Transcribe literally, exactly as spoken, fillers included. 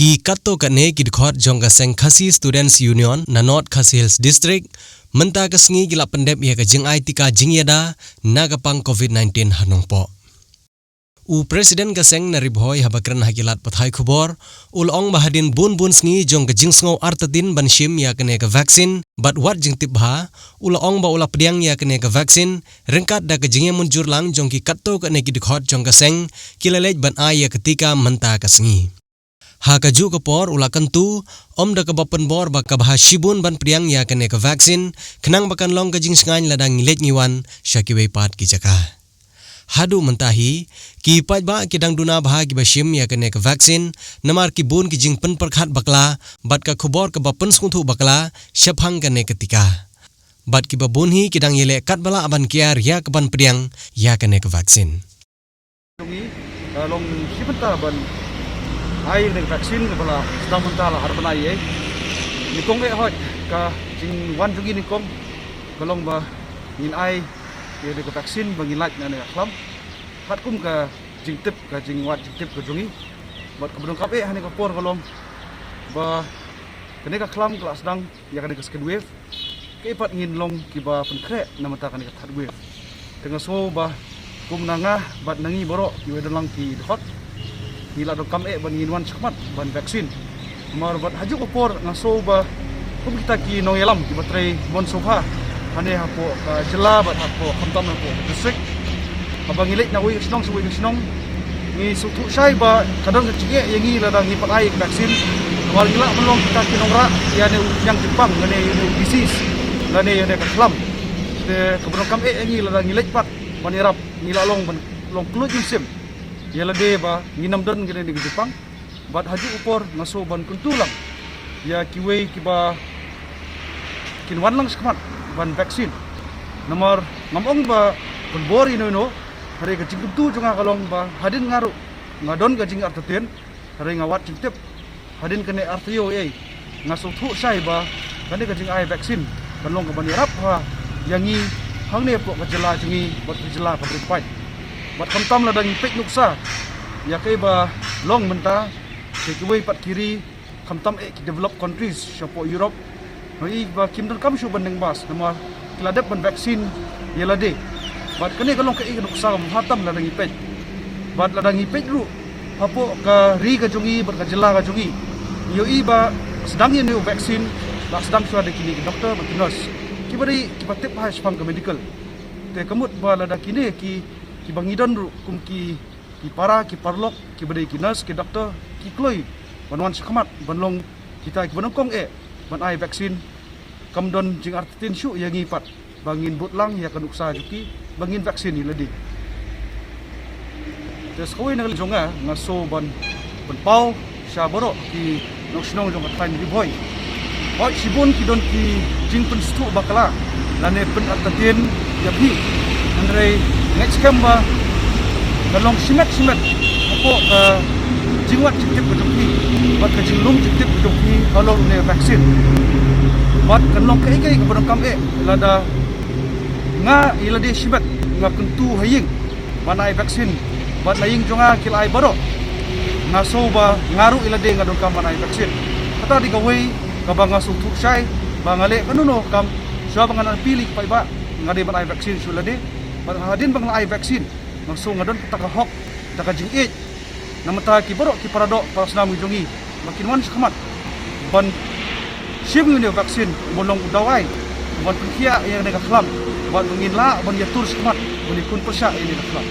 Ki katto katne ki dkhot jong ka seng Khasi Students Union na North Khasi Hills District mynta ka sngi ki la pyndep ïa ka jingai tika jingïada na ka pang COVID nineteen ha Nongpoh. U President ka seng na Ri Bhoi haba kren ha ki lad pathai khubor u la ong ba hadien bun bun sngi jong ka jingsngew artatien ban shim ïa kane ka vaccine bad wat jingtip bha, u la ong ba u la pdiang ïa kane ka vaccine ryngkat da ka jingïamynjur lang jong ki katto katne ki dkhot jong ka seng ki la leit ban ai ïa ka tika mynta ka sngi. Ha kajuh ka por u la kyntu, ym da kaba pynbor ba ka bha shibun ban pdiang ïa kane ka vaccine khnang ba kan long ka jingshngaiñ lada ngi leit ngi wan sha kiwei pat ki jaka. Haduh mynta hi ki paidbah ki dang duna bha kiba shim ïa kane ka vaccine namar ki bun ki jingpynpyrkhat bakla bad ka khubor kaba pynsngewthuh bakla shaphang kane ka tika. Bad kiba bun hi ki dang ïaleh katba lah ban kiar ïa kaban pdiang ïa kane ka vaccine. Jong ngi ka long shi bynta ban ai ïa ka vaccine kaba la sdang mynta la ar bnai ïa. Nyngkong eh hoi ka jingwan jong ngi nyngkong ka long ba ngin ai ïa ka vaccine ba ngin lait na ka khlam. Katkum ka jingtip ka jingwad jingtip ka jong ngi. Bad kaba donkam eh ha kane ka por ka long ba kane ka khlam ka la sdang ïa kane ka second wave. Kaei pat ngin long kiba pynkhreh na mynta kane ka third wave. Te nga sngew ba kum na nga bad na ngi baroh kiwei de lang ki dkhot ngi la donkam eh ban ngin wan shakhmat ban vaccine. Namar bad hajuh ka por nga sngew ba kum kita ki nongïalam kiba trei mon sngewbha hane hapoh ka jylla bad hapoh khamtam hapoh ka district. Haba ngi leit na wei ka shnong sha wei ka shnong ngi sngewthuh shai ba ka don ka jingeh ïa ngi lada ngi pat ai ka vaccine. Namar ngi lah ban long kita ki nongrah ïa une u ñiang jingpang lane ïa une u disease lane ïa une ka khlam. Te kaba donkam eh ïa ngi lada ngi leit pat ban ïarap ngi lah long ban long kylluid mynsiem ïa lade ba ngin ym don kane ka jingpang. Bad hajuh u por nga sngew ban kyntu lang ïa kiwei kiba kin wan lang shakhmat ban vaccine. Namar ngam ong ba pynbor ïano ïano, hynrei ka jingkyntu jong nga ka long ba hadien nga ruh nga don ka jingartatien, hynrei nga wad jingtip hadien kane ar taïew ei. Nga sngewthuh shai ba kane ka jingai vaccine kan long kaban ïarap bha ïa ngi hangne hapoh ka jylla jong ngi bad ka jylla kaba ri paid. Bad khamtam lada ngi peit nuksa ïa kaei ba long mynta sha kiwei pat ki ri khamtam eh ki developed countries shapoh Europe. Nga ïohi ba kim donkam shuh ban deng bas namar ki la dep ban vaccine ïa lade. Bad kane ka long kaei ka nuksa kaba bha tam lada ngi peit. Bad lada ngi peit ruh hapoh ka ri ka jong ngi bad ka jylla ka jong ngi, ngi ïohi ba sdang ïa une u vaccine la sdang shuwa da kine ki doktor bad ki nurse kiba dei kiba tip bha shaphang ka medical. Te ka mut ba lada kine ki kiba ngi don ruh kum ki ki para ki paralok kiba dei ki nurse ki doktor ki kloi ban wan shakhmat ban long kita kiba nyngkong eh ban ai vaccine, kam don jingartatien shuh ïa ngi pat ba ngin bud lang ïa ka nuksa jong ki ba ngin vaccine ïa lade. Te sa kawei na ka liang jong nga nga sngew ban pynpaw sha baroh ki nongshnong jong ka thaiñ Ri Bhoi. Hooid shibun ki don ki jingpynsngewthuh bakla lane pynartatien ïa phi. Hynrei ngeit skhem ba ka long shimet shimet hapoh ka jingwad jingtip ka jong phi bad ka jinglum jingtip ka jong phi halor une u vaccine. Bad kan long kaei kaei kaba donkam eh lada nga ïa lade shimet nga kyntu ha ïing ban ai vaccine bad na ïing jong nga ki la ai baroh. Nga sngew ba nga ruh ïa lade nga donkam ban ai vaccine. Kata dei kawei kaba nga sngewthuh shai ba nga leh kano kano kam shuwa ba ngan appeal ïa ki paidbah nga dei ban ai vaccine shuh lade. Bad hadien ba nga la ai vaccine nga sngew nga don kata ka hok, kata ka jingïeit na bynta ki baroh ki paradoh parasnam ki jong ngi ba kin wan shakhmat ban shim ïa une u vaccine ban long u dawai ban pynkhiah ïa kane ka khlam bad ba ngin lah ban ïatur shakhmat ban ïakhun pyrshah ïa kane ka khlam.